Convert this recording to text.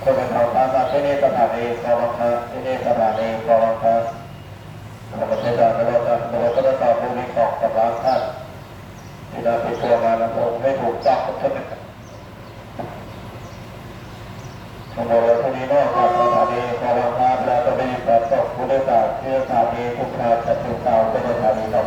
ພວກເຮົາສາມາດທີ່ນີ້ສະຖານີຂໍບັງຄັບ ທີ່ນີ້ສະຖານີຂໍບັງຄັບ ຂ້າພະເຈົ້ານະໂມຕັດສະພະຄະວະໂຕ ອະລະຫະໂຕ ສຳມາສຳພຸດໂທ ທີ່ນຳໄປພວກມານະພົງໃຫ້ຖືກຕ້ອງກັບເຈົ້າແມ່ນ ສະມະໂນ ທີ່ນີ້ເນາະ ຈາກສະຖານີຂໍບັງຄັບ ແລະ ປະຕິບັດຕໍ່ຜູ້ໂດຍສານ ທີ່ສະຖານີທຸກທ່ານຈະຖືກຕ້ອງໄປສະຖານີຕໍ່